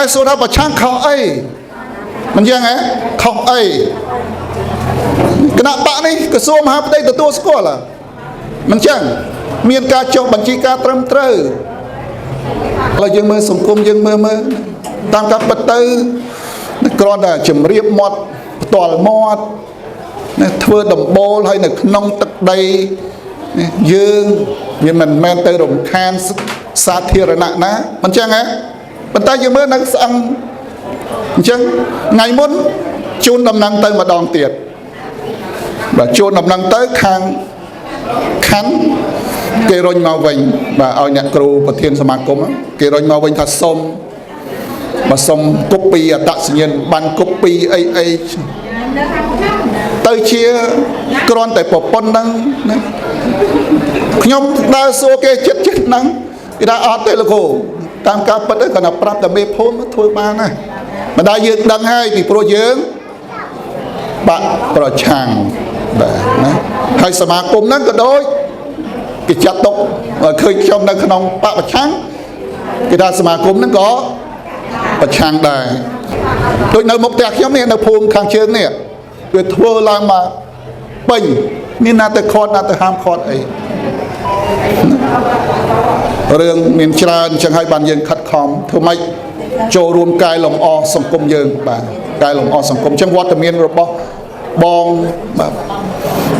តែសួរថាប្រឆាំងខុសអីមិនយ៉ាងហ៎ខុសអីគណៈបកនេះក្រសួងមហាផ្ទៃទទួលស្គាល់ហ៎មិនចឹងមានការចុះបញ្ជីការត្រឹមត្រូវឥឡូវយើងមើលសង្គមយើងមើលមើលតាមការពិតទៅគ្រាន់តែជំរាបមាត់ផ្ទាល់មាត់ណាធ្វើដំបូលឲ្យនៅក្នុងទឹកដីយើងវាមិនមែនទៅរំខានសាធារណៈណាមិនចឹងហ៎ប៉ុន្តែយើងមើលនៅស្អឹងអញ្ចឹងថ្ងៃមុនជូនដំណឹងទៅម្ដងទៀតបាទជូនដំណឹងទៅខាងខណ្ឌគេរុញមកវិញបាទឲ្យអ្នកគ្រូប្រធានសមាគមគេរុញមកវិញថាសុំបាទសុំកូពីអត្តសញ្ញាណបានកូពីអីអីទៅជាគ្រាន់តែប្រពន្ធហ្នឹងណាខ្ញុំដើរសួរគេចិត្តចិត្តហ្នឹងគេថាអត់ទេលោកគ្រូតាមការពិតគាត់ថាប្រាប់តែមេភូមិធ្វើបានណាមិនដែលយើងដឹងហើយពីព្រោះយើងបាក់ប្រឆាំងបាទណាហើយសមាគមហ្នឹងក៏ដូចគេចាត់ទុកឃើញខ្ញុំនៅក្នុងបកប្រឆាំងគេថាសមាគមហ្នឹងក៏ប្រឆាំងដែរដូចនៅមុខផ្ទះខ្ញុំនេះនៅភូមិខាងជើងនេះវាធ្វើឡើងមកពេញមានណាទៅខាត់ណាទៅហាមខាត់អីរឿងមានច្រើនអញ្ចឹងហើយបានយើងខិតខំធ្វើម៉េចចូលរួមកែលម្អសង្គមយើងបាទកែលម្អសង្គមអញ្ចឹងវត្តមានរបស់បងបាទ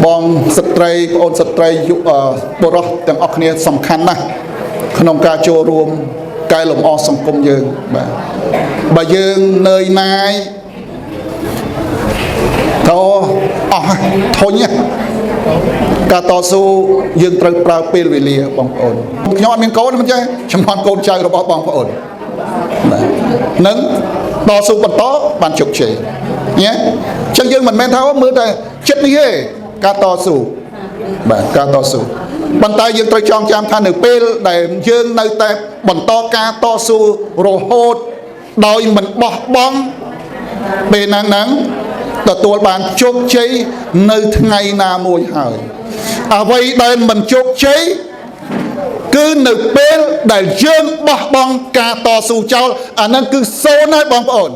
បងស្ត្រីប្អូនស្ត្រីយុបុរសទាំងអស់គ្នាសំខាន់ណាស់ក្នុងការចូលរួមកែលម្អសង្គមយើងបាទបើយើងនឿយណាយតអស់ធុញការតស៊ូយើងត្រូវប្រើពេលវេលាបងប្អូនខ្ញុំអត់មានកូនមិនចេះចំនួនកូនចៅរបស់បងប្អូនបាទនឹងតស៊ូបន្តបានជោគជ័យញ៉េអញ្ចឹងយើងមិនមែនថាមើលតែចិត្តនេះទេការតស៊ូបាទការតស៊ូប៉ុន្តែយើងត្រូវចងចាំថានៅពេលដែលយើងនៅតែបន្តការតស៊ូរហូតដោយមិនបោះបង់ពេលហ្នឹងហ្នឹងទទួលបានជោគជ័យនៅថ្ងៃណាមួយហើយអ្វីដែលមិនជោគជ័យគឺនៅពេលដែលយើងបោះបង់ការតស៊ូចោលអាហ្នឹងគឺសូន្យហើយបងប្អូន